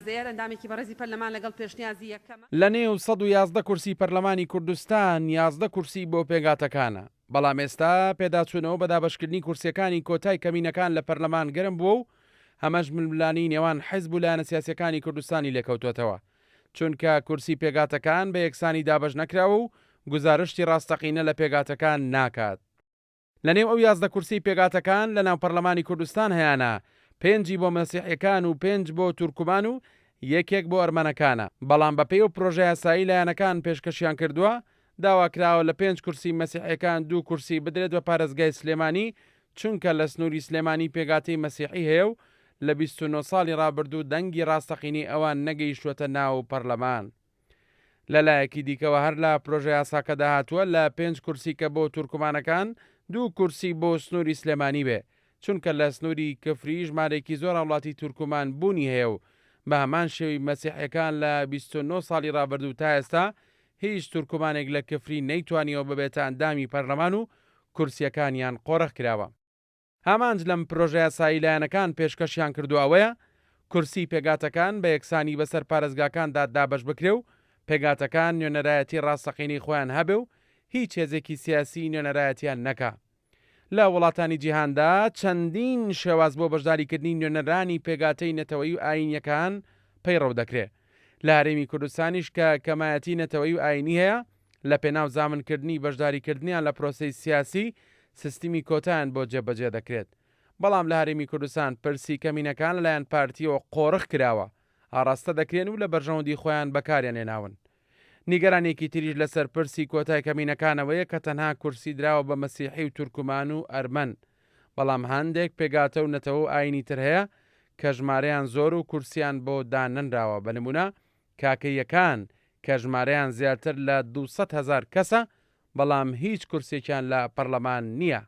زێر، ئەندامێکی بەڕێزی پەرلەمان لەگەڵ پێشنیازی یەکەمە. لە نێو 111 کورسی پەرلەمانی کوردستان، 11 کورسی بۆ پێکهاتەکانە، بەڵام ئێستا پێداچوونەوە بە دابەشکردنی کورسییەکانی کۆتای کەمینەکان لە پەرلەمان گەرم بووە و ئەمەش ململانێی نێوان حیزب و لایەنە سیاسییەکانی کوردستانی لێکەوتووەتەوە، چونکە کورسی پێکهاتەکان بە یەکسانی دابەش نەکراوە و گوزارشتی ڕاستەقینە لە پێکهاتەکان ناکات. لەنێو ئەو 11 کورسیی پێکهاتەکان لەناو پەرلەمانی کوردستان هەیانە، پێنجی بۆ مەسیحییەکان و پێنج بۆ تورکمان و یەکێک بۆ ئەرمەنەکانە، بەڵام بەپێی ئەو پرۆژەیاسایەی لایەنەکان پێشکەشیان کردووە، داواکراوە لە پێنج کورسی مەسیحییەکان دوو کورسی بدرێت بە پارێزگای سلێمانی، چونکە لە سنووری سلێمانی پێکهاتەی مەسیحی هەیە و لە 29 ساڵی رابردوو دەنگی راستەقینەی ئەوان نەگەیشتووەتە ناو پەرلەمان. لە لایەکی دیکەوە هەر لە پرۆژەیاساکەدا هاتووە لە پێنج کورسی کە بۆ تورکمانەکان دوو کورسی بۆ سنووری سلێمانی بێ، چونکە لە سنووری کفری ژمارەیەکی زۆر هاوڵاتی تورکمان بوونی هەیە و بە هەمان شێوەی مەسیحیەکان لە 29 ساڵی رابردوو تا ئێستا هیچ تورکمانێک لە کفری نەیتوانیوە ببێتە ئەندامی پەرلەمان و کورسیەکانیان قۆرخ کراوە. ئامانج لەم پرۆژەیاسایی لایەنەکان پێشکەشیان کردووە ئەوەیە کورسی پێکهاتەکان بە یەکسانی بەسەر پارێزگاکاندا دابەش بکرێ و پێکهاتەکان نوێنەرایەتی ڕاستەقینەی خۆیان هەبێ و هیچ هێزێکی سیاسی نوێنەرایەتیان نەکا. لە وڵاتانی جیهاندا چەندین شێواز بۆ بەشداریکردنی نوێنەرانی پێکهاتەی نەتەوەیی و ئایینیەکان پەیڕەو دەکرێ. لە هەرێمی کوردستانیش کە کەمایەتی نەتەوەیی و ئایینی هەیە، لە پێناو زامنکردنی بەشداریکردنیان لە پرۆسەی سیاسی، سیستمی کۆتایان بۆ جێبەجێ دەکرێت. بەڵام لە هەرێمی کوردستان پرسی کەمینەکان لەلایەن پارتییەوە قۆرخ کراوە، ئاڕاستە دەکرێن و لە بەرژەوەندی خۆیان بەکاریان هێناون. نیگەرانییەکی تریش لەسەر پرسی کۆتای کەمینەکانەوەیە کە تەنها کورسی دراوە بە مەسیحی و تورکمان و ئەرمەن، بەڵام هەندێک پێکهاتە و نەتەوە و ئایینی تر هەیە کە ژمارەیان زۆر و کورسیان بۆ دانەنراوە بە نموونە کاکەییەکان کە ژمارەیان زیاتر لە 200,000 کەسە، بەڵام هیچ کورسیەکیان لە پەڕلەمان نییە.